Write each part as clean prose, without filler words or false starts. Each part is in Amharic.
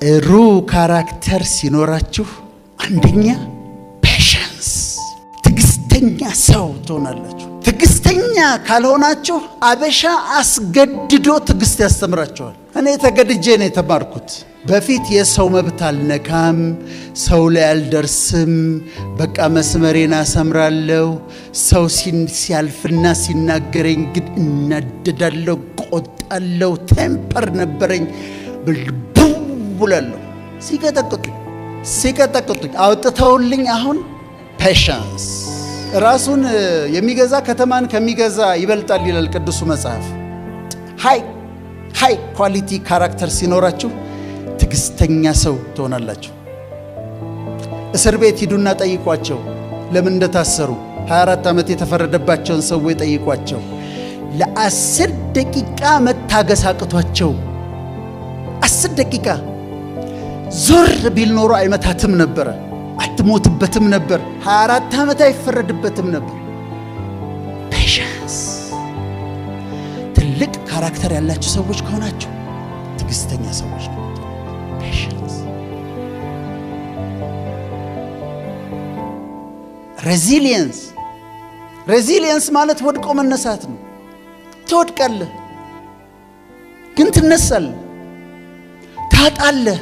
ጥሩ character ሲኖራችሁ አንደኛ patience፣ ትዕግስተኛ ሰው ትሆናላችሁ። ትዕግስተኛ ካልሆናችሁ አበሻ አስገድዶ ትዕግስት ያስተምራችኋል። እኔ ተገድጄ ነው የተማርኩት። በፊት የሰው መብት አልነካም፣ ሰው ላይ አልደርስም፣ በቃ መስመሬን አሰምራለሁ። ሰው ሲያልፍና ሲናገረኝ ግን እናደዳለሁ፣ ቆጣለሁ። Temper ነበረኝ፣ ብላለሁ። ሲቀጠቅጡኝ ሲቀጠቅጡኝ አውጥተውልኝ አሁን patience። ራሱን የሚገዛ ከተማን ከሚገዛ ይበልጣል ይላል ቅዱሱ መጽሐፍ። High quality character ሲኖራችሁ ትዕግስተኛ ሰው ትሆናላችሁ። እስር ቤት ሂዱና ጠይቋቸው ለምን እንደታሰሩ። 24 ዓመት የተፈረደባቸውን ሰዎች ጠይቋቸው። ለ10 ደቂቃ መታገስ አቅቷቸው፣ 10 ደቂቃ ዞር ቢል ኖሮ አይመታትም ነበረ፣ አትሞትበትም ነበር፣ 24 ዓመት አይፈረድበትም ነበር። Patience። ትልቅ character ያላችሁ ሰዎች ከሆናችሁ ትዕግስተኛ ሰዎች ነው። Patience፣ resilience። Resilience ማለት ወድቆ መነሳት ነው። ትወድቃለህ፣ ግን ትነሳለህ። ታጣለህ፣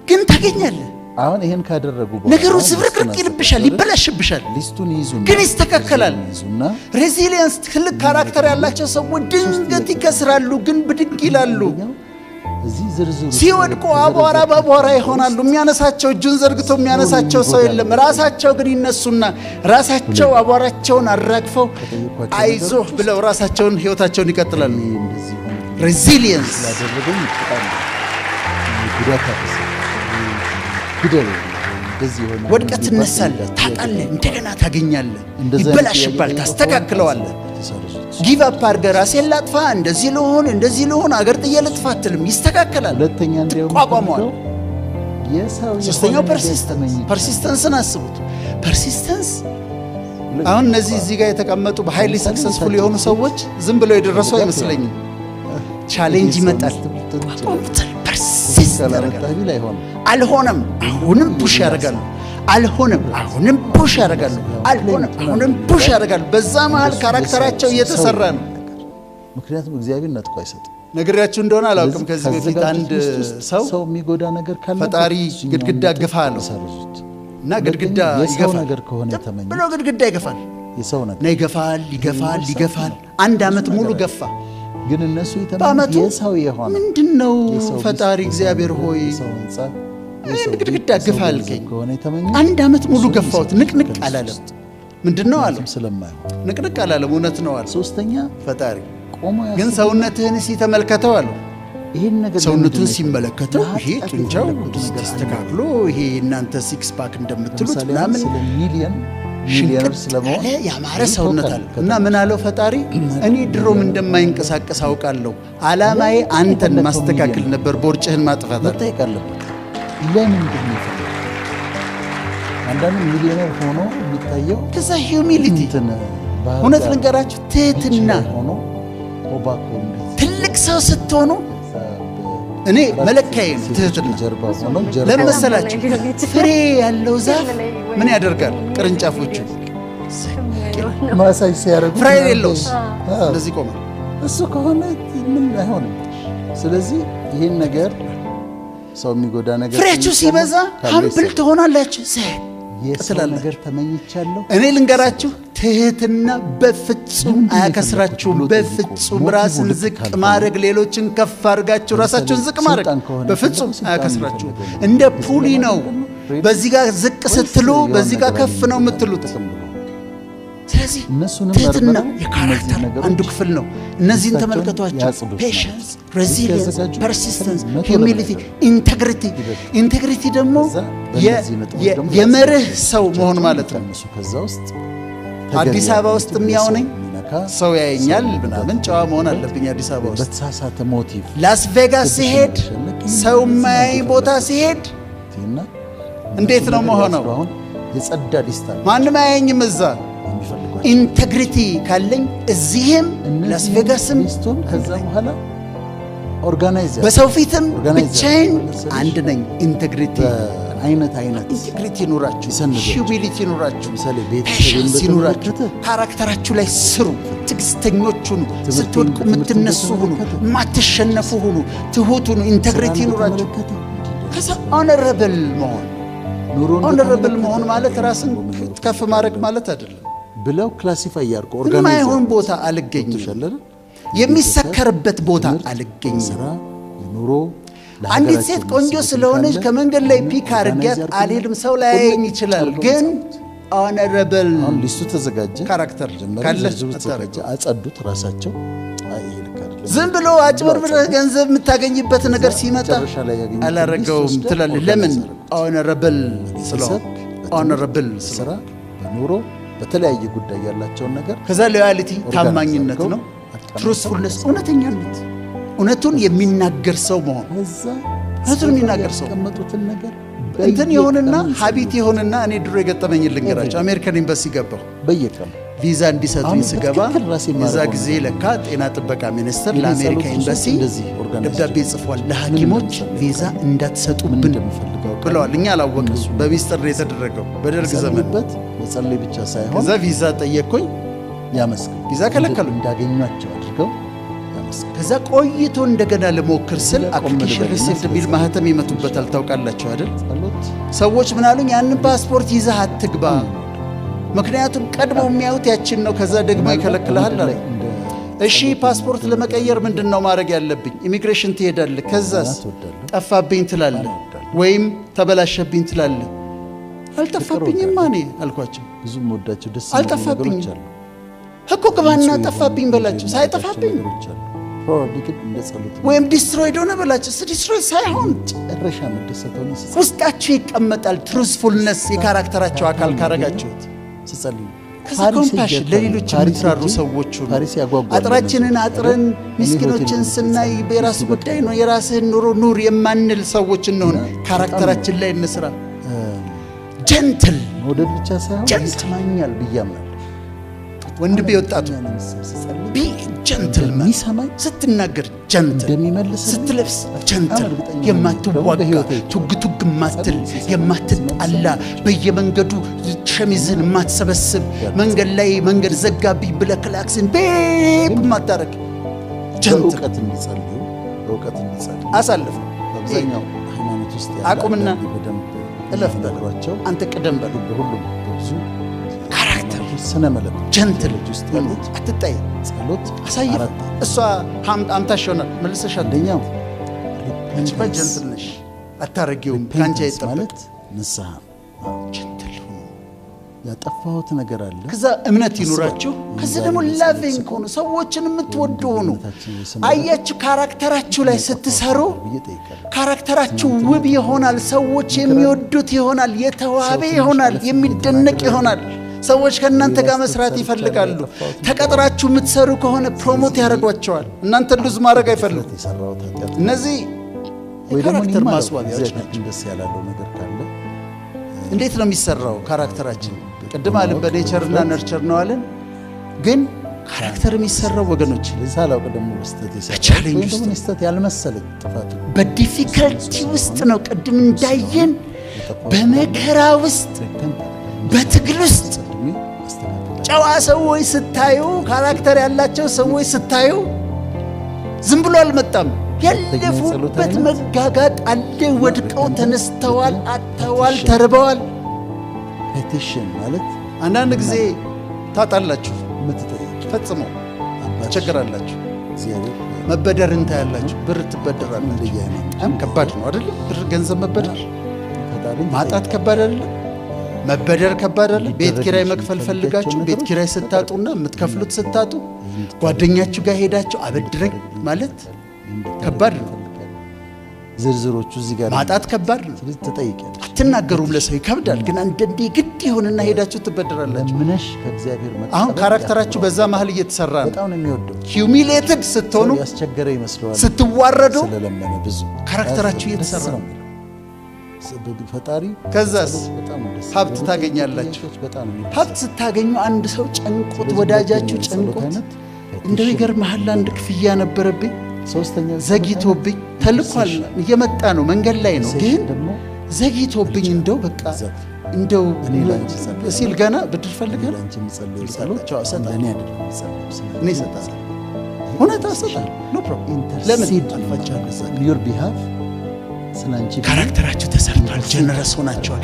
ግን ታገኛለህ። አሁን ይሄን ካደረጉ በኋላ ነገሩ ዝብርቅርቅ ይልብሻል፣ ይበላሽብሻል፣ list ኡን ይይዙና ግን ይስተካከላል። ይይዙና Resilience፣ ትልቅ character ያላቸው ሰዎች ድንገት ይከስራሉ፣ ግን ብድግ ይላሉ። እዚህ ዝርዝሩ ሲወድቁ አቧራ በአቧራ ይሆናሉ። የሚያነሳቸው፣ እጁን ዘርግቶ የሚያነሳቸው ሰው የለም። ራሳቸው ግን ይነሱና ራሳቸው አቧራቸውን አራግፈው አይዞህ ብለው ራሳቸውን ህይወታቸውን ይቀጥላሉ። እንደዚህ ሆነ Resilience። ስላደረገኝ በጣም ጉዳት አደረሰ። ግደል እንደዚህ ሆነ። ወድቀህ ትነሳለህ፣ ታጣለህ፣ እንደገና ታገኛለህ። እንደዚህ አይነት ይበላሽባል፣ ጥያቄ ታስተካክለዋለህ። ተሰርዙት። Give up አድርገህ ራሴን ላጥፋ፣ እንደዚህ ልሆን፣ እንደዚህ ልሆን፣ አገር ጥዬ ልጥፋ አትልም። ይስተካከላል፣ ሁለተኛ እንዲያውም ትቋቋመዋለህ። የሰው ሶስተኛው የሆነ ነገር Persistence። ተመኝቻለሁ። Persistence ን አስቡት። Persistence፣ አሁን እነዚህ እዚህ ጋር የተቀመጡ በ highly successful የሆኑ ሰዎች ዝም ብለው የደረሱ አይመስለኝም። Challenge ይመጣል፣ ቋቋሙታል፣ persist ያደርጋል። ካላመጣህ ቢል አይሆንም። አልሆነም፣ አሁንም push ያደርጋሉ። አልሆነም፣ አሁንም push ያደርጋሉ። አልሆነም፣ አሁንም push ያደርጋሉ። በዛ መሃል character ኣቸው እየተሰራ ነው። ምክንያቱም እግዚአብሔር ነጥቆ አይሰጥም። ነግሬያችሁ እንደሆነ አላውቅም። ከዚህ በፊት ካዘጋጁት አንድ list ውስጥ ሰው ሰው የሚጎዳ ነገር ካለ ፈጣሪ እሱኛውን ግድግዳ ነጥብ ግፋ አለው ይሰርዙት። እና ግድግዳ ሁለተኛ የሰው ይገፋል። ነገር ከሆነ ዝም የተመኙት ብሎ ግድግዳ ይገፋል የሰው ነገር እና ይገፋል፣ ይገፋል፣ ይገፋል። አንድ ዓመት ሙሉ ገፋ። ግን እነሱ የተመኙት በዓመቱ የሰው የሆነ ምንድን ነው የሰው ሚስት፣ ፈጣሪ የሰው እግዚአብሔር ንብረት፣ ሆይ የሰው ህንፃ፣ ይህን የሰው ቤት፣ ግድግዳ የሰው ግፋ ገንዘብ አልከኝ። ከሆነ የተመኙት አንድ ዓመት ሙሉ እሱን ገፋሁት፣ ይሰርዙት ንቅንቅ ከ list አላለም። ውስጥ። ምንድን ነው አለው። ምክንያቱም ስለማይሆን። ንቅንቅ አላለም። እውነት ነው አለ ሶስተኛ ፈጣሪ። ቆሞ ግን ያስቡና ሰውነትህን እስኪ ተመልከተው አለው። ይህን ነገር ሰውነቱን ለምንድን ነው ሲመለከተው ይሄ ለኃጢአት ጡንቻው የፈለግኩት ነገር ተስተካክሎ ይሄ እናንተ six pack እንደምትሉት ለምሳሌ አሁን ምናምን ስለ ሚሊየነር ሽንቅጥ ስለመሆን ያለ ያማረ ብዙ ሰውነት talk አለ አለ። እና ምን አለው ፈጣሪ፣ እኔ ድሮም እንደማይንቀሳቀስ አውቃለሁ። ዓላማዬ አንተን የፈለግከው ማስተካከል ሚሊየነር ነበር፣ ቦርጭህን ማጥፋት አለ። መጠየቅ አለበት። ለምንድን ነው የፈለግከው? አንዳንዱ ሚሊዮነር ሆኖ የሚታየው ከዛ humility፣ እንትን ባህር እውነት ዳር ልንገራችሁ፣ beach ትህትና። ላይ ሆኖ ቶባኮ እንደዚህ ትልቅ ሰው ስትሆኑ ከዛ እኔ በአራት መለኪያዬ ነው ሴቶች ትህትና። ጀርባ ሆነው ለምን ጀርባውን መሰላችሁ? ፍሬ ያለው ዛፍ ምን ያደርጋል? ቅርንጫፎቹ ማሳጅ ሲያደርጉ ፍሬ የሌለውስ አዎ። እንደዚህ ይቆማል። እሱ ከሆነ ምን አይሆንም። ስለዚህ ይህን ነገር ሰው የሚጎዳ ነገር ፍሬያችሁ ሲበዛ ካለ humble ይሰራል። ትሆናላችሁ። ዘቅ የሰው ትላላችሁ። ነገር ተመኝቻለሁ። እኔ ልንገራችሁ፣ ትህትና በፍጹም ምንድን ነው አያከስራችሁም። የፈለኩት ብሎ ጠይቆ በፍጹም motive ራስን ልክ ዝቅ ካልሆነ ማድረግ፣ ሌሎችን ከፍ አድርጋችሁ ራሳችሁን ዝቅ ማድረግ ስልጣን ከሆነ በፍጹም የፈለገው ስልጣን አያከስራችሁም። የፈለገው ነው። እንደ pulley ነው። ሬድ በዚህ ጋር ዝቅ ወይስ ስትሉ የሆነ በዚህ ጋር ነገር ከፍ ነው የምትሉት። ጥቅም ብሎ ስለዚህ እነሱንም ትህትና መርምረው የ character እነዚህን ነገሮች አንዱ ክፍል ነው። እነዚህን list ኣቸውን ተመልከቷቸው። ያጽዱት ማለት Patience፣ ነው። Resilience፣ ሲያዘጋጁ Persistence፣ 100 Humility፣ integrity። Integrity ደግሞ ከዛ በእነዚህ ነጥቦች ደግሞ የመርህ ያጽዱት። ሰው መሆን ማለት ነው። ቀንሱ። ከዛ ውስጥ አዲስ አበባ ውስጥ የሚያው ነኝ፣ የሚነካ ሰው ያየኛል ሰው ምናምን ጨዋ መሆን አለብኝ አዲስ አበባ ውስጥ። በተሳሳተ motive ላስ ቬጋስ ሲሄድ፣ ሰው የማያይ ቦታ ሲሄድ እና እንዴት ነው መሆነው? አሁን የጸዳ list አለ ማንም አያየኝም እዛ። የሚፈልጓቸው Integrity ካለኝ እዚህም ላስ እነዚህን ቬጋስም list ኡን ከዛ በኋላ Organize በሰው ፊትም Organize ብቻዬን ያደርጉ። አንድ ነኝ። Integrity አይነት አይነት Integrity ይኑራችሁ፣ ይሰንዷቸው። Humility ይኑራችሁ፣ ለምሳሌ ቤተሰብን Patience ይኑራችሁ። በተመለከተ Character ኣችሁ ላይ ስሩ። ትዕግስተኞች ሁኑ። ትምህርቴን ስትወድቁ ትምህርትን የምትነሱ ሁኑ። በተመለከተ የማትሸነፉ ሁኑ። ትሁት ሁኑ። Integrity ስራን ይኑራችሁ። በተመለከተ እንዲህ ከዛ honorable መሆን። ኑሮን Honorable በተመለከተ መሆን ማለት ራስን ከፍ ማድረግ ማለት አይደለም። ብለው classify ያርጉ። Organize የማይሆን ቦታ አልገኝም። ገብቶሻል አይደል? የሚሰከርበት ቦታ ትምህርት፣ አልገኝም። ስራ፣ ኑሮ፣ አንዲት ሴት ቆንጆ ስለሆነች ከመንገድ ላይ pick አድርጊያት Organize አልሄድም። ሰው ላያየኝ ይችላል፣ ግን honorable አሁን list ኡ ተዘጋጀ። Character መጀመሪያ ካለ ዝርዝሩ ተዘጋጀ። አጸዱት ራሳቸው። አይ ይሄ ልክ አይደለም። ዝም ብሎ አጭበርብረህ ገንዘብ የምታገኝበት ነገር ሲመጣ መጨረሻ ላይ ያገኙትን አላረገውም List ወስደው ትላለህ። ለምን? Organize አደረጉት። Honorable ስለሆንክ። በትምህርት፣ Honorable በስራ፣ ስለሆንክ። በኑሮ፣ በተለያየ ጉዳይ ያላቸውን ነገር ከዛ loyalty Organize ታማኝነት አድርገው ነው። አቀናጅተው Truthfulness እውነተኛነት፣ እውነቱን የሚናገር ሰው መሆን። ከዛ እውነቱን የሚናገር ሰው ያስቀመጡትን ነገር እንትን የሆንና በየቀኑ Habit የሆንና እኔ ድሮ የገጠመኝ ልንገራቸው። አሜሪካን ኤምባሲ ገባሁ። በየቀኑ ቪዛ እንዲሰጡኝ አሁን ስገባ በትክክል ራሴ የዛ የማደርገው ጊዜ ነገር ለካ ጤና ጥበቃ ሚኒስቴር የኔ ለአሜሪካ ጸሎት ኤምባሲ እንደዚህ organize ደብዳቤ ጽፏል። ለሐኪሞች ምን ቪዛ ምን እንዳትሰጡብን እንደምፈልግ አውቃለሁ። ብለዋል። እኛ አላወቅንም። በሚስጥር ነው የተደረገው በደርግ ዘመን። ጸልይበት መጸለይ ብቻ ሳይሆን ከዛ ቪዛ ጠየቅኩኝ። ያመስግን። ቪዛ ከለከሉ። እንዳገኟቸው አድርገው ያመስግን። ከዛ ቆይቶ እንደገና ልሞክር ስል ቆም Application ልበልና Received የሚል ስለጸሎት ማህተም ይመቱበታል። ታውቃላችሁ አይደል? ጸሎት ሰዎች ምን አሉኝ? ያንን ፓስፖርት ይዘህ አትግባ፣ ምክንያቱም ቀድሞ የሚያዩት ያችን ነው። ከዛ ደግሞ ይከለክልሃል አለ። እሺ ፓስፖርት ለመቀየር ምንድን ነው ማድረግ ያለብኝ? ኢሚግሬሽን ትሄዳለህ። ከዛስ ጠፋብኝ ትላለህ፣ ወይም ተበላሸብኝ ትላለህ። አልጠፋብኝማ እኔ አልኳቸው። ብዙ የምወዳቸው ደስ የሚሉ አልጠፋብኝም ነገሮች አሉ። እኮ ግባና ጠፋብኝ በላቸው። ሳይጠፋብኝ ነገሮች አሉ። Probably ግን እንደ ጸሎት ወይም destroyed ሆነ በላቸው። Destroy ሳይሆን መጨረሻ መደሰተውን ስጸልይ ውስጣችሁ ይቀመጣል። Truthfulness የ character ኣቸው አካል ካረጋችሁት ስጸልይ ከዛ ፓሪስ Compassion ሄጄ ለሌሎች ፓሪስ የምትራሩ ሄጄ ሰዎች ሁኑ። ፓሪስ ያጓጓል አጥራችንን ለመዞር አጥረን አይደል? እኔ ምስኪኖችን ሆቴል ስናይ ስጸልይ የራስ እሱ ጉዳይ ነው፣ የራስህን ኑሮ ኑር የማንል ሰዎች እንሆን። Character ኣችን ላይ እንስራ። Gentle መውደድ ብቻ ሳይሆን Gentle ይሰማኛል ብዬ አምናለሁ። ወንድሜ ወጣቱ ስጸልይ Be gentleman። እንደሚሰማኝ ስትናገር gentle፣ እንደሚመልስልኝ ስትለብስ gentle፣ እርግጠኛ ነኝ። የማትዋጋ በሕይወቴ አይቼዋለሁ። ቱግ ቱግ የማትል፣ የማትጣላ፣ በየመንገዱ ሸሚዝህን የማትሰበስብ፣ መንገድ ላይ መንገድ ዘጋብኝ ብለህ ክላክስን beep የማታረግ gentle። በእውቀት እንዲጸልዩ በእውቀት እንዲጸልዩ አሳልፍ። በአብዛኛው ሃይማኖት ውስጥ ያለ አቁምና አንዳንዴ በደንብ እለፍ በለው። የሚነግሯቸው አንተ ቅደም በለው። በሁሉም በብዙ Character ሃይማኖቶች ስነ መለኮት Gentle ውስጥ ያሉት አትጣይ፣ ጸሎት አሳይፍ። አራት እሷ አምታሽ ይሆናል መልሰሽ አንደኛው አንቺማ gentle ነሽ፣ አታረጊውም፣ ከአንቺ Repentance አይጠበቅ። ማለት ንስሐ ነው። Gentle ሁኑ። ያጠፋሁት ነገር አለ። ከዛ እምነት ይኑራችሁ። ከዛ ደግሞ loving ሁኑ፣ ሰዎችን የምትወዱ ሁኑ። አያችሁ፣ character ኣችሁ ላይ ስትሰሩ ብዬ እጠይቃለሁ። Character ኣችሁ ውብ ይሆናል። ሰዎች የሚወዱት ይሆናል። የተዋበ ይሆናል። የሚደነቅ ይሆናል። ሰዎች ከእናንተ ጋር መስራት ይፈልጋሉ። ተቀጥራችሁ የምትሰሩ ከሆነ promote ያደርጓቸዋል። እናንተን lose ማድረግ አይፈልጉም። የሰራሁት ኃጢአት እነዚህ ወይ ደግሞ የ character እኔም አላውቅም፣ ማስዋቢያዎች እግዚአብሔር ናቸው። ደስ ያላለው ነገር ካለ እንዴት ነው የሚሰራው character ኣችን? ቅድም አልን በ nature እና nurture ነው አለን። ግን character የሚሰራው ወገኖች ለዚህ ሳላውቅ ደግሞ በስህተት የሰራሁት በ challenge ወይም ደግሞ ውስጥ እኔ ስህተት ያልመሰለኝ ጥፋቱ በ difficulty ውስጥ ነው። ቅድም እንዳየን በመከራ ውስጥ Repent በትግል ውስጥ አድርጌ አስተካክላለሁ። ጨዋ ሰዎች ስታዩ፣ character ያላቸው ሰዎች ስታዩ ዝም ብሎ አልመጣም። ያለፉበት መጋጋጥ አለ። ወድቀው ተነስተዋል፣ አጥተዋል፣ ተርበዋል። Petition ማለት አንዳንድ ጊዜ ታጣላችሁ፣ የምትጠይቅ ፈጽሞ አባትሽ ትቸገራላችሁ። እግዚአብሔር መበደርን ታያላችሁ። ብር ትበደራላችሁ። እንደየሃይማኖቱ በጣም ከባድ ነው አይደለም? ብር ገንዘብ መበደር ፈጣሪን ማጣት ከባድ አይደለም? መበደር ከባድ አይደለም? ቤት ኪራይ መክፈል ፈልጋችሁ ቤት ኪራይ ስታጡና የምትከፍሉት ስታጡ ጓደኛችሁ ጋር ሄዳችሁ አበድረኝ ማለት ከባድ ነው። ዝርዝሮቹ እዚህ ጋር ማጣት ከባድ ነው። ስለዚህ ትጠይቂያለሽ። አትናገሩም፣ ለሰው ይከብዳል። ግን አንዳንዴ ግድ ይሆንና ሄዳችሁ ትበደራላችሁ። ለምነሽ ከእግዚአብሔር መቀበል አሁን character ኣችሁ በዛ መሀል እየተሰራ ነው። በጣም ነው የሚወደው። Humiliated ስትሆኑ ሰው ያስቸገረ ይመስለዋል ስትዋረዱ ስለለመነ ብዙ Character ኣችሁ ደስ እየተሰራ ነው የሚለው። ፈጣሪ ከዛስ በጣም ነው ደስ ሀብት የሚለው። ታገኛላችሁ። በጣም ነው የሚደሰተው። ሀብት ስታገኙ አንድ ሰው ጨንቆት ስለዚህ ወዳጃችሁ ሁለተኛው የጸሎት ጨንቆት አይነት እንደው ይገርምሃል፣ አንድ ክፍያ ነበረብኝ። ሶስተኛው ዘግይቶብኝ ተልኳል፣ እየመጣ ነው፣ መንገድ ላይ ነው። ግን ደግሞ ዘግይቶብኝ እንደው በቃ እንደው እኔ ለአንቺ ጸልያለሁ። ሲል ገና ብድር ፈልገህ ነው? ለአንቺ የምጸልየው ጸሎት እሰጣለሁ፣ እሰጣለሁ። ለእኔ አይደለም የምጸልየው፣ ስለ እኔ እሰጣለሁ። እውነት እሰጣለሁ። No problem። ለምን intercede አልፋቻለሁ? Your behalf ስለ አንቺ Character ኣችሁ ተሰርቷል። Generous ሆናችኋል።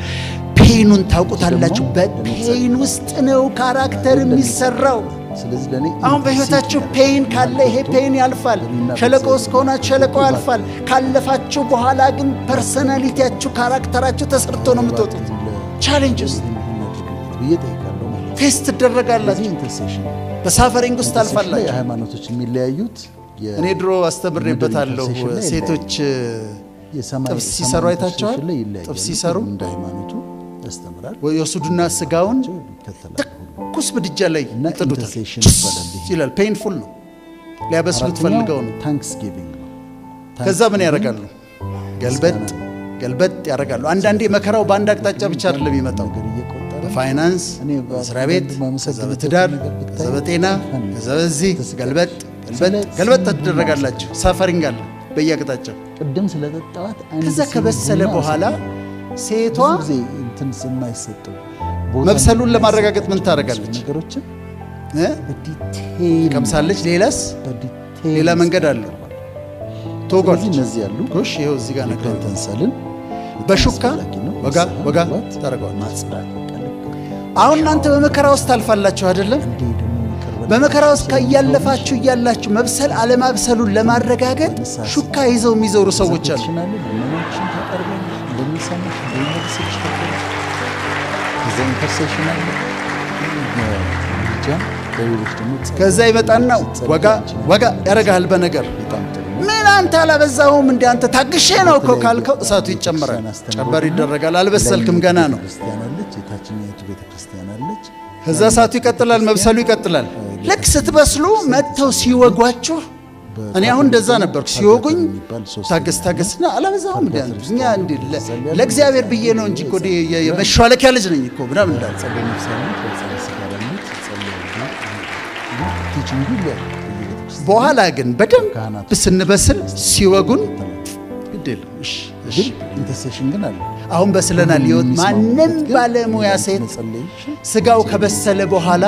Pain ኡን ታውቁታላችሁ። በ pain ውስጥ ነው character የሚሰራው። ስለዚህ ለእኔ አሁን በህይወታችሁ pain ካለ ይሄ pain ያልፋል። ሸለቆ ውስጥ ከሆናችሁ ሸለቆ ያልፋል። ካለፋችሁ በኋላ ግን personality ያችሁ፣ character ኣችሁ ተሰርቶ ነው የምትወጡት። Challenge ውስጥ ብዬ እጠይቃለሁ ማለት ነው። Test ትደረጋላችሁ። ስለዚህ intercession በ suffering ውስጥ ታልፋላችሁ። ሃይማኖቶች የሚለያዩት እኔ ድሮ አስተምሬበታለሁ። Intercession ላይ ሴቶች የሰማይ ጥብስ ሲሰሩ ሰማይ አይታችኋል? Intercession ላይ ይለያያሉ። ጥብስ ሲሰሩ እንደ ሃይማኖቱ ያስተምራል፣ የወስዱና ስጋውን ይከተላል። ትኩስ ምድጃ ላይ እና ይጥዱታል። Intercession ይባላል ይሄ። ይላል። Painful ነው። ሊያበስሉት ፈልገው ነው። Thanksgiving ነው። ከዛ ምን ያደርጋሉ? ገልበጥ ገልበጥ ያደርጋሉ። አንዳንዴ መከራው በአንድ አቅጣጫ ብቻ አይደለም የሚመጣው። ነገር እየቆጠረ በፋይናንስ፣ እኔ በመስሪያ ቤት፣ ከዛ በትዳር፣ ነገር ብታይ ከዛ በጤና፣ ከዛ በዚህ ገልበጥ ገልበጥ ገልበጥ ትደረጋላችሁ። Suffering አለ በየአቅጣጫው። ቅድም ስለጠጣኋት አንድ ከዛ ሲኒ ከበሰለ ቡና በኋላ ሴቷ ብዙ ጊዜ እንትን የማይሰጠው ቦታ መብሰሉን ለማረጋገጥ ምን ታደርጋለች? ነገሮችን እ? በ detail ቀምሳለች። ሌላስ በ detail ሌላ መንገድ አለው። ትወጓለች። ስለዚህ እነዚህ ያሉ ጎሽ ይኸው እዚህ ጋር ነገር Repentance አልን በሹካ አስፈላጊ ነው። ወጋ ንስሐ ወጋ መግባት፣ ታደርገዋለች። ማጽዳት በቃ ልክ አሁን እናንተ በመከራ ውስጥ ታልፋላችሁ አይደለም? እንዴ ደግሞ ይቅር በለን በመከራ ውስጥ እያለፋችሁ እያላችሁ መብሰል አለማብሰሉን ለማረጋገጥ ሹካ ይዘው የሚዞሩ ሰዎች አሉ። Petition አለ። ልመናዎችን ታቀርቢያለሽ፣ እንደሚሰማሽ እንደሚመልስልሽ ታውቂያለሽ። ከዛ intercession አለ፣ ምልጃ ለሌሎች ደግሞ ጸሎት። ከዛ ይመጣና ስትጸልይ ወጋ አንቺን ወጋ ያደርግሃል በነገር። በጣም ጥሩ ነው። ምን አንተ አላበዛሁም እንደ አንተ ታግሼ ነው እኮ ካልከው እሳቱ ይጨመራል፣ ጨበር ይደረጋል። አልበሰልክም ገና ነው። ቤተክርስቲያን አለች፣ የታችኛይቱ ቤተክርስቲያን አለች። ከዛ እሳቱ ይቀጥላል፣ መብሰሉ ይቀጥላል። ልክ ስትበስሉ መጥተው ሲወጓችሁ፣ እኔ አሁን እንደዛ ነበርኩ። ሲወጉኝ ታገስ ታገስና አላበዛሁም እንደ አንተ እኛ እንደ ለእግዚአብሔር ብዬ ነው እንጂ እኮ የመሿለኪያ ልጅ ነኝ እኮ ምናምን እንዳለ ጸሎተ ነፍስ ያሉት በጸሎተ ሥጋ ያሉት ይጸልያሉ። Teaching ኡ ይለያል በየቤተክርስቲያኑ። በኋላ ግን በደንብ ስንበስል ሲወጉን ግድ የለም እሺ እሺ ግን intercession ግን አለ። አሁን በስለናል። ይወት ማንም ባለሙያ ሴት ስጋው ከበሰለ በኋላ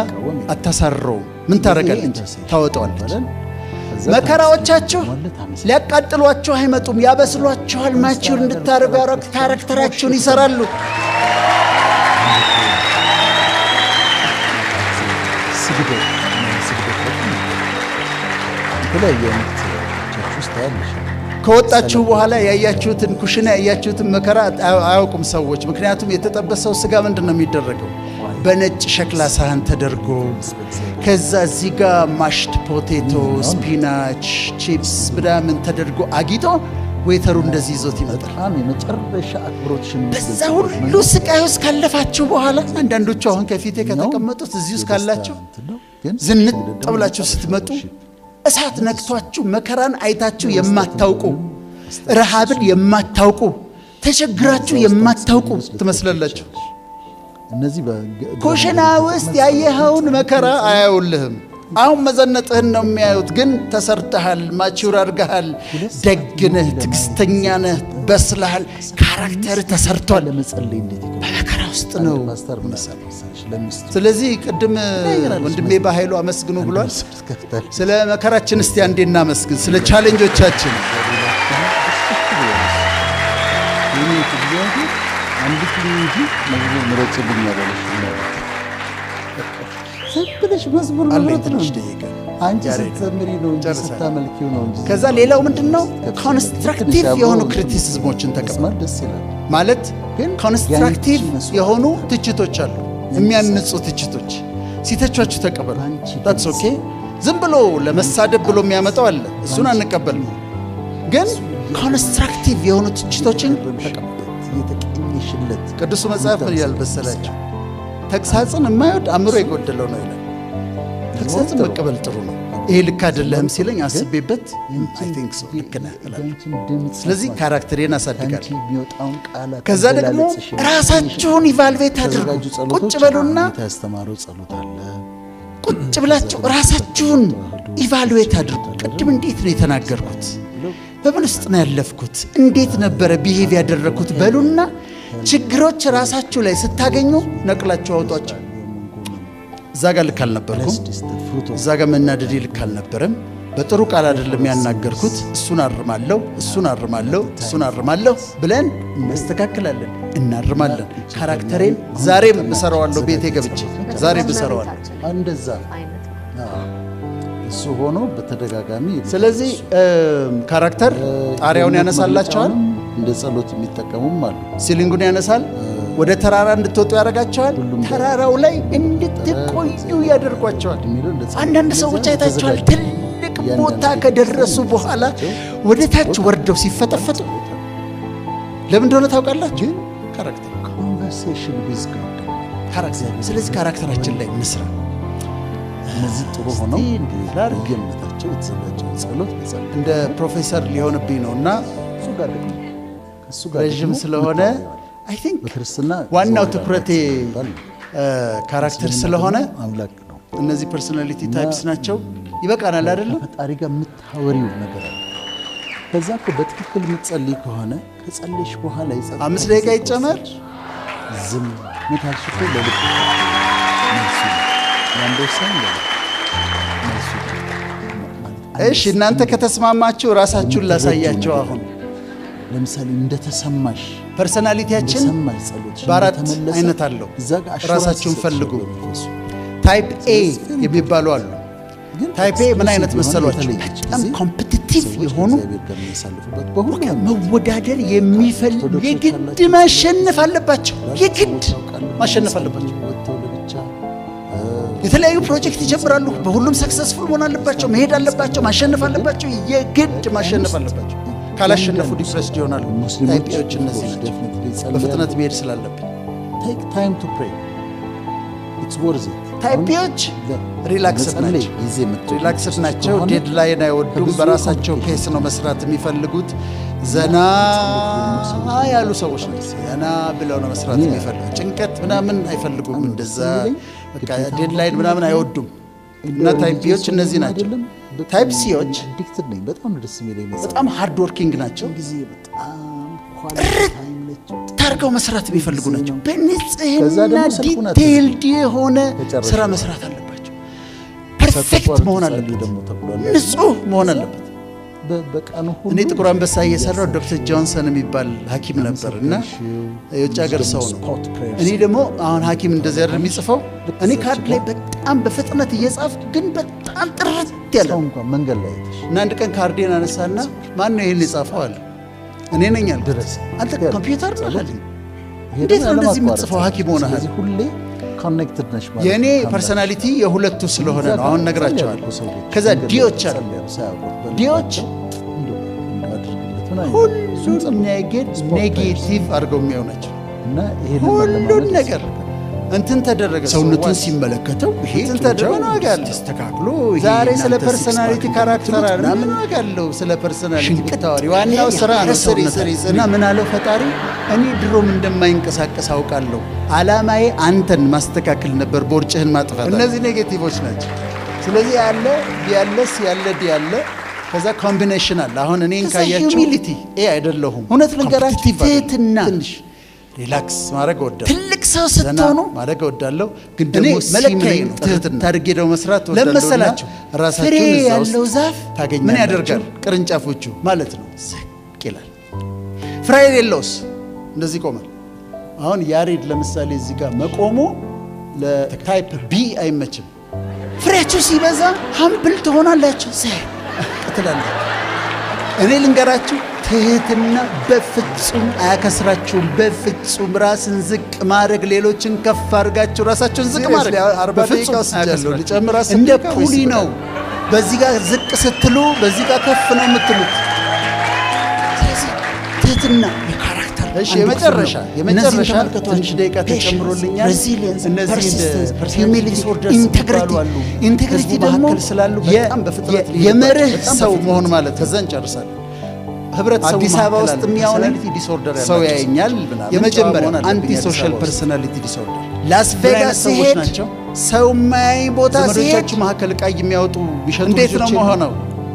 አታሳርረውም። ምን ታደርጋለች? ታወጣዋለች። መከራዎቻችሁ ሊያቃጥሏችሁ አይመጡም፣ ያበስሏችኋል። Mature እንድታደርጉ ያረግ character ኣችሁን ይሰራሉ። ስግደት ስግደት በጣም የተለያዩ አይነት church ውስጥ ታያለሽ። ከወጣችሁ በኋላ ያያችሁትን ኩሽና ያያችሁትን መከራ አያውቁም ሰዎች። ምክንያቱም የተጠበሰው ስጋ ምንድን ነው የሚደረገው? በነጭ ሸክላ ሳህን ተደርጎ ከዛ እዚህ ጋር mashed potato፣ spinach፣ chips ምናምን ተደርጎ አጊጦ waiter ኡ እንደዚህ ይዞት ይመጣል። በጣም የመጨረሻ አክብሮትሽን በዛ ሁሉ ስቃይ ውስጥ ካለፋችሁ በኋላ አንዳንዶቹ አሁን ከፊቴ ከተቀመጡት እዚህ ውስጥ ካላችሁ ዝንጥ ብላችሁ ስትመጡ እሳት ነክቷችሁ መከራን አይታችሁ የማታውቁ፣ ረሃብን የማታውቁ፣ ተቸግራችሁ የማታውቁ ትመስላላችሁ። እነዚህ ኩሽና ውስጥ ያየኸውን መከራ አያዩልህም። አሁን መዘነጥህን ነው የሚያዩት። ግን ተሰርተሃል፣ mature አድርገሃል፣ ደግነህ፣ ትዕግስተኛ ነህ፣ በስለሃል፣ Character ተሰርቷል። ለመጸለይ እንዴት ይከብዳል። በመከራ ውስጥ ነው። ፓስተር ምን አለ መሰለሽ ለሚስቱ ስለዚህ ቅድም ወንድሜ በኃይሉ አመስግኑ ብሏል። ከፍታል ስለ መከራችን እስቲ አንዴ እናመስግን፣ ስለ challenge ኦቻችን። የኔ እግዚአብሔር አንዲት ልኝ እንጂ መዝሙር ምረጭልኝ አላለሽ። ዝም ብለሽ መዝሙር አለኝ መምረጥ ነው ትንሽ እንዴ? ደቂቃ። አንቺ ያሬድ ስትዘምሪ ነው እንጂ ጨርሳለሁ። ስታመልኪው ነው እንጂ። ከዛ ሌላው ምንድን ነው? ስትከፍቺ Constructive ትንሽ አብሮ የሆኑ criticism ኦችን ተቀበል። መስማት ደስ ይላል። ማለት ግን Constructive ያንቺ መስዋዕት የሆኑ ትችቶች አሉ፣ የሚያንጹ ትችቶች። ሲተቿችሁ ተቀበሉ። ባንቺ That's okay። ዝም ብሎ ለመሳደብ ብሎ የሚያመጣው አለ፣ እሱን አንቀበልም። ግን constructive የሆኑ ትችቶችን ተቀበሉ። የተቀኘሽለት ቅዱሱ መጽሐፍ ምን ይላል መሰላችሁ? ተግሳጽን የማይወድ አእምሮ የጎደለው ነው ይላል። ተግሳጽን መቀበል ጥሩ ነው። ይሄ ልክ አይደለህም ሲለኝ አስቤበት I think so ልክ ነህ እላለሁ። ያንቺን ድምፅ ስለዚህ መስማት፣ Character ኤን ከአንቺ አሳድጋለሁ። የሚወጣውን ቃላት ከዛ ደግሞ አገላለጽሽን፣ ራሳችሁን evaluate አድርጉ። የተዘጋጁ ጸሎቶች ቁጭ በሉና ጌታ ያስተማረው ጸሎት አለ። ቁጭ ብላችሁ ራሳችሁን evaluate አድርጉ። ቅድም እንዴት ነው የተናገርኩት? በምን ውስጥ ነው ያለፍኩት? እንዴት ነበረ behave ያደረግኩት? በሉና ችግሮች ራሳችሁ ላይ ስታገኙ ነቅላችሁ አውጧቸው። እዛ ጋር ልክ አልነበርኩም፣ እዛ ጋር መናደዴ ልክ አልነበረም፣ በጥሩ ቃል አይደለም ያናገርኩት፣ እሱን አርማለሁ፣ እሱን አርማለሁ፣ እሱን አርማለሁ ብለን እናስተካክላለን፣ እናርማለን። Character ኤን ዛሬም እሰራዋለሁ፣ ቤቴ ገብቼ ዛሬም እሰራዋለሁ። እንደዛ እሱ ሆኖ በተደጋጋሚ። ስለዚህ character ጣሪያውን ያነሳላቸዋል፣ እንደ ጸሎት የሚጠቀሙም አሉ። Ceiling ኡን ያነሳል፣ ወደ ተራራ እንድትወጡ ያደርጋቸዋል። ተራራው ላይ እንድትቆዩ ያደርጓቸዋል። አንዳንድ ሰዎች አይታቸዋል። ትልቅ ቦታ ከደረሱ በኋላ ወደ ታች ወርደው ሲፈጠፈጡ ለምን እንደሆነ ታውቃላችሁ? Character። Conversation with God። Character። ስለዚህ character ኣችን ላይ እንስራ። እነዚህ ጥሩ ሆነው በየእምነታቸው የተዘጋጀውን ጸሎት መጸለይ። እንደ ፕሮፌሰር ሊሆንብኝ ነው እና እሱ ጋር ደግሞ ከእሱ ጋር ረዥም ደግሞ ስለሆነ I think በክርስትና ዋናው እግዚአብሔር ትኩረቴ አምላክ የሚባል ነው። Character ስለሆነ አምላክ ነው። እነዚህ personality types ናቸው። ይበቃናል አይደለም? ከፈጣሪ ጋር የምታወሪው ነገር አለ። ከዛ እኮ በትክክል የምትጸልይ ከሆነ ከጸለይሽ በኋላ የጸጥታ 5 ደቂቃ ጊዜ ይጨመር። ከወሰድሽ፣ ዝም ካልሽ እኮ ለልብ መልሱ ነው። የአንድ ወሳኝ ለልብ መልሱ ማለት እሺ፣ እናንተ ከተስማማችሁ ራሳችሁን ላሳያቸው። አሁን ለምሳሌ እንደተሰማሽ Personality ያችን እንደሰማሽ ጸሎትሽ በአራት እንደተመለሰ አይነት አለው። እዛ ጋር assurance ራሳችሁን ይሰጥሻል ፈልጉ። በመንፈሱ። Type A የሚባሉ አሉ። ግን Type A ምን አይነት exclusive የሆነ መሰሏቸው? የተለየች በጣም ጊዜ competitive ሰዎች የሆኑ ከእግዚአብሔር ጋር የሚያሳልፉበት በሁሉም መወዳደር የሚፈልግ ኦርቶዶክሶች የግድ ያላቸው ማሸነፍ አለባቸው። የግድ ሰዎች ያውቃሉ። ማሸነፍ አለባቸው። ወጥተው ለብቻ የተለያዩ ፕሮጀክት ይጀምራሉ። በሁሉም successful መሆን አለባቸው። መሄድ አለባቸው። ማሸነፍ አለባቸው። የግድ ማሸነፍ አለባቸው። ካላሸነፉ depressed ይሆናሉ። ሙስሊሞች Type A ዎች እነዚህ ናቸው። Definitely ይጸልያሉ። በፍጥነት መሄድ ስላለብኝ Take time to pray, it's worth it። Type A ዎች relaxed ለመጸለይ ናቸው። ጊዜ የምትወስዱ Relaxed ናቸው። ከሆነ Deadline አይወዱም። ከብዙ በራሳቸው pace ነው መስራት የሚፈልጉት። ዘና ያሉ ሰዎች ናቸው። ዘና ብለው ነው መስራት የሚፈልጉት። ጭንቀት ምናምን አይፈልጉም። እንደዛ በቃ deadline ምናምን አይወዱም። እና type B ዎች እነዚህ ናቸው። Type C ዎች Addicted ነኝ። በጣም ነው ደስ የሚለኝ መጸለይ። በጣም hard working ናቸው። ጊዜ በጣም quality time ነች። ታርገው መስራት የሚፈልጉ ናቸው። ከዛ በንጽህና ደግሞ ስልኩን Detailed የሆነ ከጨረስሽ ስራ በኋላ መስራት አለባቸው። Perfect መሆን ጸልዩ አለበት። ደግሞ ተብሏል። ንጹህ መሆን አለበት። በቀኑ ሁሉ እኔ ጥቁር አንበሳ እየሰራው ዶክተር ጆንሰን የሚባል ሐኪም ነበር እና የውጭ ሀገር ሰው ነው። እኔ ደግሞ አሁን ሐኪም እንደዚህ አይደል የሚጽፈው? እኔ ካርድ ላይ በጣም በፍጥነት እየጻፍኩ ግን በጣም ጥርት ያለ ሰው እንኳን መንገድ ላይ አይተሽ እና አንድ ቀን ካርዴን አነሳና "ማን ነው ይሄን የጻፈው?" አለ። እኔ ነኝ አልኩት። ድረስ "አንተ ኮምፒውተር ነህ" አለኝ። ይሄ እንዴት ደግሞ ነው እንደዚህ ያለማቋረጥ የምትጽፈው? ሐኪም ሆነሃል። ስለዚህ ሁሌ connected ነሽ ማለት የእኔ ነው ከአምላክሽ። Personality የሁለቱ ስለሆነ ነው። አሁን ነግራቸዋለሁ። ከዛ D ዎች አሉ። D ዎች ሁሉን ነገር negative አድርገው የሚያዩ ናቸው። ሁሉን ነገር እንትን ተደረገ፣ ሰውነቱን ሲመለከተው ይሄ እንትን ተደረገ፣ ምን ዋጋ አለው? ተስተካክሎ ይሄ ዛሬ ስለ እናንተ Personality Six pack Character አለ፣ ምናምን ምን ዋጋ አለው? ስለ personality ሽንቅጥ ብታወሪ ዋናው ስራ ነው። ስሪ ሰውነት ስሪ አለ። ስሪ። እና ምን አለው ፈጣሪ? እኔ ድሮም እንደማይንቀሳቀስ አውቃለሁ። አላማዬ አንተን ማስተካከል ነበር፣ ቦርጭህን ማጥፋት። እነዚህ negative ኦች ናቸው። ስለዚህ ያለ B ያለ C ያለ D ያለ፣ ከዛ combination አለ። አሁን እኔን ከዛ ካያችሁ Humility። A አይደለሁም። እውነት ልንገራችሁ፣ Competitive አይደለም። ትህትና፣ ትንሽ Relax ማድረግ እወዳለሁ። ትልቅ ሰው ዘና ስትሆኑ ማድረግ እወዳለሁ። ግን እኔ ደግሞ መለኪያዬ ሲም ነው ትህትና አድርጌ ደግሞ መስራት እወዳለሁ። ለምን መሰላችሁ? እና ራሳችሁን ፍሬ እዛ ውስጥ ያለው ዛፍ ታገኛላችሁ። ምን ያደርጋል? ቅርንጫፎቹ ማለት ነው ዝቅ ይላል። ፍሬ የሌለውስ እንደዚህ ይቆማል። አሁን ያሬድ ለምሳሌ እዚህ ጋር መቆሙ ለ type B አይመችም። ፍሬያችሁ ሲበዛ humble ትሆናላችሁ። ዝቅ ትላላችሁ። እኔ ልንገራችሁ፣ ትህትና በፍጹም አያከስራችሁም። በፍጹም ራስን ዝቅ ማድረግ፣ ሌሎችን ከፍ አድርጋችሁ ራሳችሁን ዝቅ ማድረግ 40 በፍጹም ደቂቃ ወስጃለሁ። አያከስራችሁም። ልጨምር 10 እንደ ደቂቃ ወይስ Pulley ነው። በዚህ ጋር ዝቅ ስትሉ በዚህ ጋር ከፍ ነው የምትሉት። ስለዚህ ትህትና የ character እሺ አንዱ ክፍል የመጨረሻ ነው። የመጨረሻ እነዚህን ተመልከቷቸው። ትንሽ ደቂቃ Patience፣ ተጨምሮልኛል። Resilience፣ እነዚህ እንደ persistence፣ Personality humility፣ disorders integrity። የሚባሉ አሉ። Integrity ህዝቡ ደግሞ መካከል ስላሉ በጣም በፍጥነት ሊሄድባቸው፣ የመርህ በጣም ሰው በፍጥነት መሆን ማለት፣ ከዛ እንጨርሳለን። ህብረተሰቡ አዲስ አበባ መካከል ውስጥ አለ። የሚያውነኝ personality disorder ሰው ያላቸው ያየኛል ምናምን የመጀመሪያው ጨዋ መሆን አለብኝ anti አዲስ social አበባ ውስጥ። personality disorder። ላስ ምን አይነት ቬጋስ ሰዎች ሲሄድ ናቸው? ሰው የማያይ ቦታ ሲሄድ ዘመዶቻችሁ መካከል ዕቃ የሚያወጡ የሚሸጡ እንዴት ልጆች ነው የሉም? መሆነው?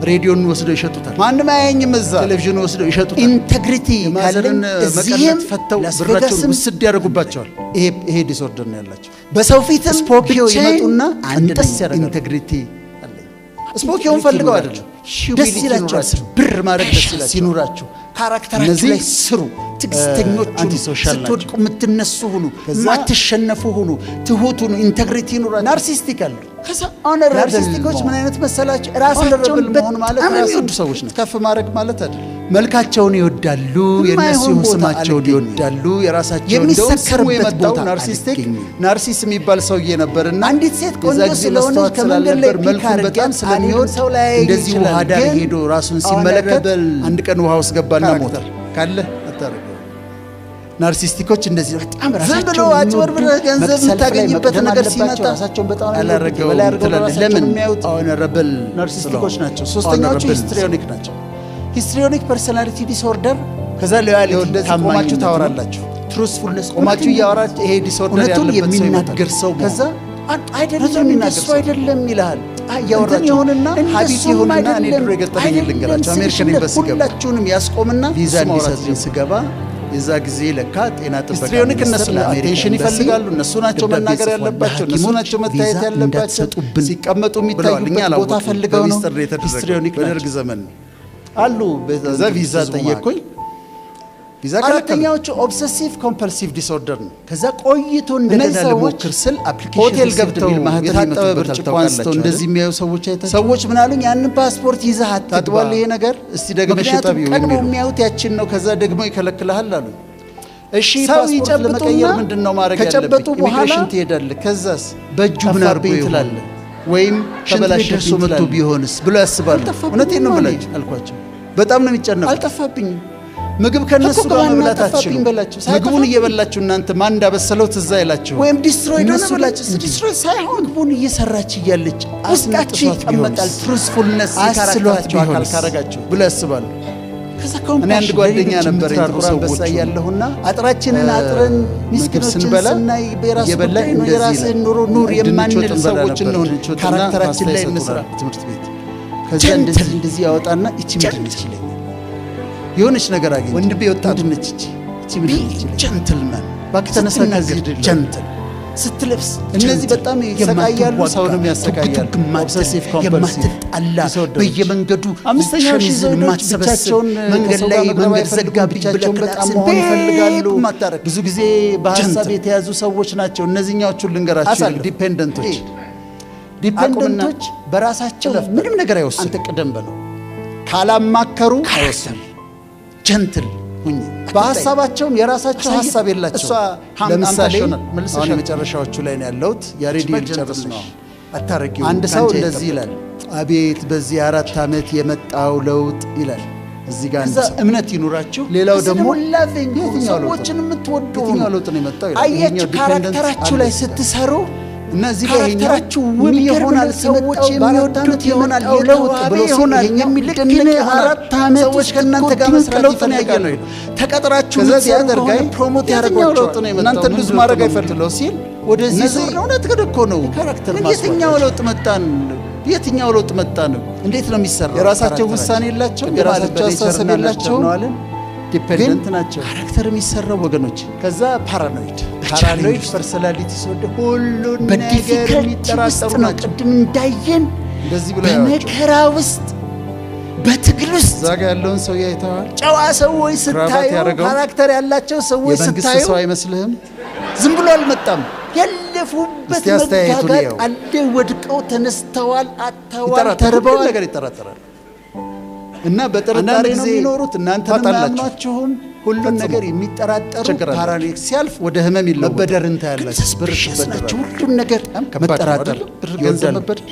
ሬዲዮን ወስደው ይሸጡታል። ማንም አያየኝም እዛ። ቴሌቪዥን ወስደው ይሸጡታል። integrity ካለኝ የ mother ን እዚህም መቀነት ፈተው ላስ ብራቸውን ቬጋስም ውስድ ያደርጉባቸዋል። ይሄ disorder ነው ያላቸው። በሰው ፊትም ስፖኪዮ ብቻዬን ይመጡና አንድ እንጥስ ነኝ። ያደርጋሉ። integrity አለኝ። ስፖኪዮን ፈልገው አይደለም፣ ደስ ይላቸዋል። ብር ማድረግ ደስ ይላቸዋል። ሲኖራችሁ character ኣችሁ እነዚህ ላይ ስሩ። ትዕግስተኞች ሁኑ። anti social ናቸው። ስትወድቁ የምትነሱ ሁኑ። ከዛ ማትሸነፉ ሁኑ። ትሁት ሁኑ። integrity ይኑራችሁ። narcissistic አሉ። ከዛ honorable narcissistic ኦች ምን አይነት መሰላችሁ? ራሳቸውን honorable መሆን ማለት በጣም ራስን የሚወዱ ሰዎች ናቸው። ከፍ ማድረግ ማለት አይደለም። መልካቸውን ይወዳሉ፣ የእነሱ የማይሆን ይሁን ቦታ ስማቸውን አልገኝም። ይወዳሉ። የራሳቸው እንደውም ስሙ የሚሰከርበት የመጣው ቦታ narcissistic አልገኝም። ናርሲስ የሚባል ሰውዬ ነበርና አንዲት ሴት የዛ ቆንጆ ጊዜ ስለሆነች መስተዋት ከመንገድ ላይ ስላልነበር pick መልኩን በጣም አድርጊያት ስለሚወድ አልሄድም፣ ሰው ላይ እንደዚህ ይችላል። ውሃ ዳር ግን ሄዶ ራሱን ሲመለከት honorable አንድ ቀን ውሃ ውስጥ ገባና ሞተ። character ካለ አታደርገው። narcissistic ኦች እንደዚህ በጣም ዝም ራሳቸውን ብሎ አጭበርብረህ የሚወዱ ገንዘብ መቅሰልፍ ላይ የምታገኝበት መቅደም ነገር አለባቸው። ሲመጣ ራሳቸውን በጣም ነው የሚወዱት። አላረገውም የበላይ አድርገው ትላለህ። ራሳቸውን ለምን የሚያዩት honorable narcissistic ኦች ናቸው። ሶስተኛዎቹ honorable histrionic ናቸው። histrionic personality disorder ከዛ loyalty እንደዚህ ቆማችሁ ታማኝነት ነው። ታወራላችሁ። truthfulness ቆማችሁ እያወራችሁ ይሄ disorder እውነቱን ያለበት ሰው ይመጣል። የሚናገር ሰው መሆን። ከዛ አይደለም እውነቱን የሚናገር እንደሱ ሰው አይደለም ይልሃል። እያወራችሁ እንትን ይሆንና habit እንደሱም ይሆንና እኔ አይደለም ድሮ የገጠመኝ አይደለም ልንገራችሁ። ስልሽ አሜሪካን ኤምባሲ ገባ ሁላችሁንም ያስቆምና ቪዛ እሱ ማውራት እንዲሰጡኝ ስገባ የዛ ጊዜ ለካ ጤና ጥበቃ histrionic ሚኒስቴር እነሱ ለአሜሪካ attention ኤምባሲ ይፈልጋሉ። እነሱ ናቸው ደብዳቤ መናገር ጽፏል። ያለባቸው፣ እነሱ ለሐኪሞች ናቸው መታየት ቪዛ ያለባቸው። እንዳትሰጡብን ሲቀመጡ ብለዋል። እኛ የሚታዩበት ቦታ አላወቅንም። ፈልገው ነው። በሚስጥር ነው የተደረገው። histrionic በደርግ ናቸው ዘመን ነው። አሉ። ከዛ ቪዛ ህዝቡ ጠየቅኩኝ። ቪዛ ከለከሉ። አራተኛዎቹ obsessive compulsive disorder ነው። ከዛ ቆይቶ እንደገና እነዚህ ሰዎች ልሞክር ስል application ሆቴል received ገብተው የሚል ማህተም የታጠበ ይመቱበታል። ብርጭቆ ታውቃላችሁ አንስተው አይደል? እንደዚህ የሚያዩ ሰዎች አይታችሁ ሰዎች ምን አሉኝ? ያንን ፓስፖርት ይዘህ አትግባ። ታጥቧል ይሄ ነገር እስቲ ደግመሽ ምክንያቱም እጠቢው ቀድሞ የሚሉ የሚያዩት ያችን ነው። ከዛ ደግሞ ይከለክልሃል አሉ። እሺ ሰው ፓስፖርት ይጨብጡና ለመቀየር ምንድን ነው ማድረግ ከጨበጡ ያለብኝ? በኋላ ኢሚግሬሽን ትሄዳለህ። ከዛስ በእጁ ምን አድርጎ ጠፋብኝ ይሆን? ትላለህ ወይም ሽንት ቤት ተበላሸብኝ ደርሶ መጥቶ ትላለህ። ቢሆንስ ብሎ ያስባሉ። አልጠፋብኝም እውነቴን ነው እኔ የምላችሁ አልኳቸው። በጣም ነው የሚጨነቁት። አልጠፋብኝም። ምግብ ከነሱ እኮ ጋር ግባና መብላት ጠፋብኝ አትችሉም። በላቸው። ምግቡን ሳይጠፋብኝ እየበላችሁ እናንተ ማን እንዳበሰለው ትዝ አይላችሁም። ወይም destroyed ሆነ እነሱ ግን በላቸው። destroy ሳይሆን ምግቡን እየሰራች እያለች ውስጣችሁ አስነጥሷት ይቀመጣል። ቢሆንስ? truthfulness አስሏት የ character ኣችሁ አካል ቢሆንስ ካረጋችሁ ብሎ ያስባሉ። ከዛ እኔ አንድ ጓደኛ ነበረኝ የምትራሩ ጥቁር አንበሳ ሰዎች ሁኑ። እያለሁና አጥራችንን አጥረን ምግብ ምስኪኖችን ስንበላ ስናይ በራስ እየበላን ጉዳይ ነው እንደዚህ የራስህን ይላል። ኑሮ ኑር ድንች ወጥ የማንል እንበላ ሰዎች ነበር። እንሁን። ድንች ወጥና character ኣችን ፓስታ ላይ እንስራ። ይሰጡናል ትምህርት ቤት። ከዛ gentle እንደዚህ እንደዚህ ያወጣና እቺ ምንድን ነች ይለኛል። የሆነች ነገር አገኘ። ወንድሜ ወጣቱ ምንድን ነች እቺ? እቺ ምንድን ነች ይለኛል። gentleman እባክህ ተነሳ ከዚህ ስትናገር gentle ስትለብስ እነዚህ gentle፣ በጣም ይሰቃያሉ፣ የማትዋጋ፣ ሰውንም ያሰቃያሉ። ቱግ ቱግ የማትል፣ obsessive compulsive የማትጣላ disorder ኦች። በየመንገዱ አምስተኛው ሸሚዝን schizoid ኦች የማትሰበስብ ብቻቸውን መንገድ ከሰው ላይ ጋር መግባባት መንገድ አይፈልጉም። ዘጋብኝ ብለህ ብቻቸውን በጣም ክላክስን መሆን ይፈልጋሉ። ቤብ ማታረግ ብዙ ጊዜ በሀሳብ gentle። የተያዙ ሰዎች ናቸው። እነዚህኛዎቹን ልንገራችሁ፣ አሳልፍ። dependent ኦች dependent ኦች በራሳቸው እለፍ። ምንም ነገር አይወስኑም። አንተ ቅደም በለው። ካላማከሩ አይወስኑም። gentle ሁኚ። በሀሳባቸውም የራሳቸው ሀሳብ የላቸው። እሷ ለምሳሌ አምታሽ መልሰሽ አሁን የመጨረሻዎቹ ላይ ነው ያለሁት። ያሬድ ልጨርስ ነው። አታረጊው። አንድ ሰው ከአንቺ እንደዚህ ይላል፣ አቤት በዚህ 4 ዓመት የመጣው ለውጥ ይላል። እዚህ ጋር አንድ ከዛ ሰው እምነት ይኑራችሁ። ሌላው ከዛ ደግሞ loving ሁኑ፣ የትኛው ለውጥ ነው? ሰዎችን የምትወዱ የትኛው ሁኑ። ለውጥ ነው የመጣው ይላል። አያችሁ ይሄኛው dependent character ኣችሁ ላይ አለ። ስትሰሩ እና እዚህ ጋር ይሄኛው character ኣችሁ ውብ የሚገርም ይሆናል፣ ለውጥ ሰዎች የመጣው በአራት የሚወዱት ዓመት ይሆናል፣ የመጣው ለውጥ የተዋበ ብሎ ሲል ይሆናል፣ ይሄኛው የሚደነቅ የሚደነቅ ይሆናል። አራት ዓመት ሰዎች ውስጥ ከእናንተ እኮ ጋር ድንቅ መስራት ለውጥ ነው ይፈልጋሉ። ያየነው ይላል። ተቀጥራችሁ ከዛ የምትሰሩ the other ከሆነ guy promote የትኛው ያደርጓቸዋል። ለውጥ ነው የመጣው? እናንተን ምን lose ለውጥ ማድረግ ነው አይፈልጉም የምትለው ሲል ወደዚህ እነዚህ ዞር ነው። እውነት ግን እኮ ነው። የ character ግን ማስዋብ የትኛው ለውጥ መጣን? የትኛው ለውጥ መጣ ነው? እንዴት ነው የሚሰራው? የራሳቸው character ኣቸው? ውሳኔ የላቸውም። ቅድም የራሳቸው አለ አስተሳሰብ በ nature ና የላቸውም። nurture ነው አለን። dependent ግን ናቸው። character የሚሰራው ወገኖች ከዛ paranoid paranoid personality disorder ሁሉን ነገር በ difficulty ውስጥ የሚጠራጠሩ ነው። ናቸው። ቅድም እንዳየን እንደዚህ ብሎ ያዩዋቸው። በመከራ ውስጥ በትግል ውስጥ እዛ ጋ ያለውን ሰው አይተዋል። ጨዋ ሰዎች ክራባት ስታዩ፣ ያደረገው character ያላቸው ሰዎች የመንግስት ስታዩ ሰው አይመስልህም? ዝም ብሎ አልመጣም። ያለፉበት እስቲ አስተያየቱን መጋጋጥ እየው። አለ። ወድቀው ተነስተዋል፣ አጥተዋል፣ ይጠራጠራል። ሁሉን ተርበዋል። ነገር ይጠራጠራል እና በጥርጣሬ አንዳንድ ነው ጊዜ የሚኖሩት። እናንተንም ታጣላችሁ። አያምኗችሁም። ሁሉን ፈጽሞ ነገር የሚጠራጠሩ ትቸገራላችሁ። paranoid ሲያልፍ ወደ ህመም ይለወጣል። መበደርን ታያላችሁ። ብር suspicious ናቸው። ትበደራላችሁ። ሁሉን ነገር በጣም ከባድ ነው መጠራጠር አይደል? ብር ገንዘብ ይወዳሉ። መበደር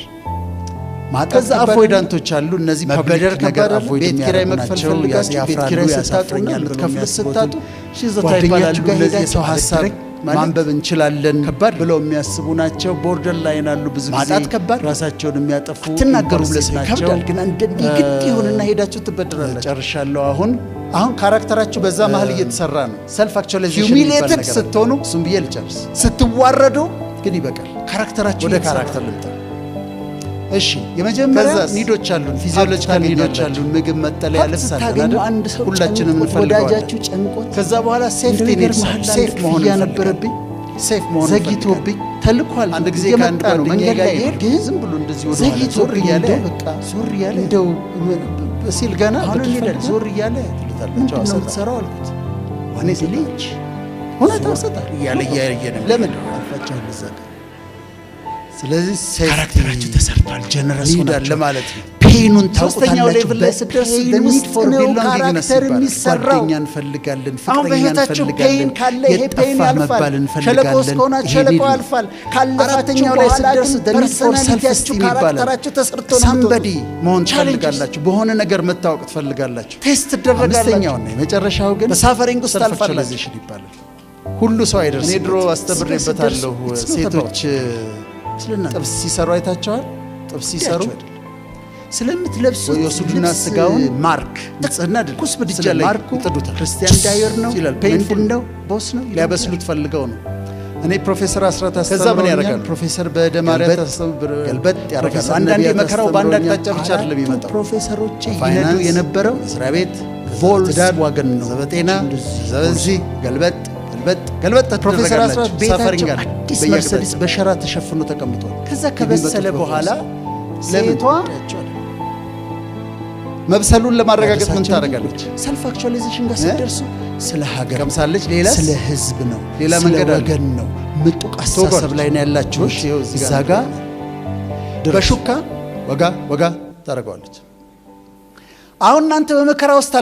ማጣት ከዛ ከባድ ነው። avoidant ኦች አሉ። እነዚህ መበደር public ነገር ከባድ ነው። avoid ቤት ኪራይ የሚያደርጉ መክፈል ናቸው። ፈልጋችሁ ቤት ያፍራሉ፣ ኪራይ ስታጡና ያሳፍረኛል ብለው የምትከፍሉት የሚያስቡትን ስታጡ ሽዘታ ጓደኛችሁ ይባላሉ። ጋር እነዚህ የሰው ሄዳችሁ ሀሳብ አበድረኝ ማለት ማንበብ እንችላለን ከባድ ነው። ብለው የሚያስቡ ናቸው። Borderline አሉ። ብዙ ጊዜ ማጣት ከባድ ነው። ራሳቸውን የሚያጠፉ አትናገሩም impulsive ለሰው ናቸው። ይከብዳል። ግን አንዳንዴ ግድ ይሆንና ሄዳችሁ ትበድራላችሁ። ጨርሻለሁ። አሁን character ኣችሁ በዛ መሀል እየተሰራ ነው። Self actualization Humiliated ስትሆኑ፣ እሱም ብዬ ልጨርስ፣ ስትዋረዱ ግን ይበቃል። Character ኣችሁ ወደ እየተሰራ Character ልምጣ። እሺ፣ የመጀመሪያ ከዛስ? Need ኦች አሉን፣ physiological need ኦች አሉን። ምግብ፣ መጠለያ፣ ሀብት ልብስ አለን ስታገኙ አይደል? አንድ ሰው ሁላችንም ጨንቆት እንፈልገዋለን። ወዳጃችሁ ጨንቆት ከዛ በኋላ safety እንደው Needs ይገርምሃል፣ አንድ Safe መሆን ክፍያ እንፈልጋለን። ነበረብኝ Safe መሆን ዘግይቶብኝ ተልኳል። አንድ ጊዜ እየመጣ ከአንድ ነው ጓደኛዬ መንገድ ጋር ላይ እየሄድኩ ግን ዝም ብሎ እንደዚህ ወደ ኋላ ዞር ዘግይቶብኝ እያለ እንደው በቃ ዞር እያለ እንደው ሲል ገና አሁን ብድር እንሄዳለን። ፈልገህ ዞር እያለ ትሉታላችሁ። ምንድን ነው አዎ፣ የምትሰራው አልኩት። እኔ ወንድ ልጅ እውነታው እሰጣለሁ እያለ እያየ ነው። ለምን አልፋቸውን እዛ ጋር። ስለዚህ Character ኣችሁ ተሰርቷል። Generous Need አለ ሆናችሁ ማለት ነው። Pain ኡን ሶስተኛው ታውቁታላችሁ። Level ላይ ስትደርስ በ pain the need ውስጥ for ነው belongingness Character ይባላል። የሚሰራው። ጓደኛ እንፈልጋለን፣ አሁን ፍቅረኛ በህይወታችሁ pain እንፈልጋለን፣ ካለ ይሄ pain የጠፋህ ያልፋል። መባል ሸለቆ ውስጥ እንፈልጋለን። ከሆናችሁ ይሄ ሸለቆ Need ነው። ያልፋል። ካለፋችሁ አራተኛው ላይ በኋላ ስትደርስ ግን the need for personality ያችሁ self-esteem ይባላል። Character ኣችሁ ተሰርቶ ነው Somebody የምትወጡት። መሆን Challenges ትፈልጋላችሁ፣ በሆነ ነገር መታወቅ ትፈልጋላችሁ። Test ትደረጋላችሁ። አምስተኛውና የመጨረሻው ግን በ suffering ውስጥ ታልፋላችሁ። Self-actualization ይባላል። ሁሉ ሰው አይደርስም። እኔ ድሮ አስተምሬበታለሁ። It's not ሴቶች ስለእናንተ ጥብስ ሲሰሩ አይታቸዋል። ጥብስ ሲሰሩ አይደለም። ስለምትለብሱት የወስዱና ልብስ ስጋውን ማርክ ንጽህና አይደለም፣ ትኩስ ምድጃ ስለ ላይ ማርኩ ይጥዱታል። ክርስቲያን ዳየር ነው ይላል። Painful ምንድን ነው boss ነው ይላል። ሊያበስሉት ፈልገው ነው። እኔ ፕሮፌሰር አስራት ከዛ ምን አስተምረውኛል። ያደርጋሉ? ፕሮፌሰር በደማርያት ገልበጥ ገልበጥ ያደርጋሉ። ፕሮፌሰር አንዳንዴ ነቢያት መከራው በአንድ አስተምረውኛል። አቅጣጫ ብቻ አይደለም የሚመጣው። ፕሮፌሰሮች ይነዱ ፋይናንስ፣ የነበረው መስሪያ ቤት፣ ቮልስዋገን ነው። ከዛ በጤና፣ እንደዚህ ከዛ በዚህ ገልበጥ ገልበጥ ገልበጥ ፕሮፌሰር አስራት ትደረጋላችሁ። ቤታቸው Suffering አለ አዲስ በየአቅጣጫው። መርሰዲስ በሸራ ተሸፍኖ ተቀምጧል። ከዛ ከበሰለ የሚመጡት በኋላ ለምን ሴቷ መብሰሉን ለማረጋገጥ ምን ታደርጋለች? Self actualization ጋር ስትደርሱ ስለ ሀገር ቀምሳለች። ሌላስ? ስለ ህዝብ ነው፣ ሌላ ስለ መንገድ አለ። ወገን ነው። ምጡቅ አስተሳሰብ ትወጓለች። ላይ ነው ያላችሁት። ይኸው እዚህ ጋር እዛ ጋር በሹካ ወጋ ወጋ ታደርገዋለች። አሁን እናንተ በመከራ ውስጥ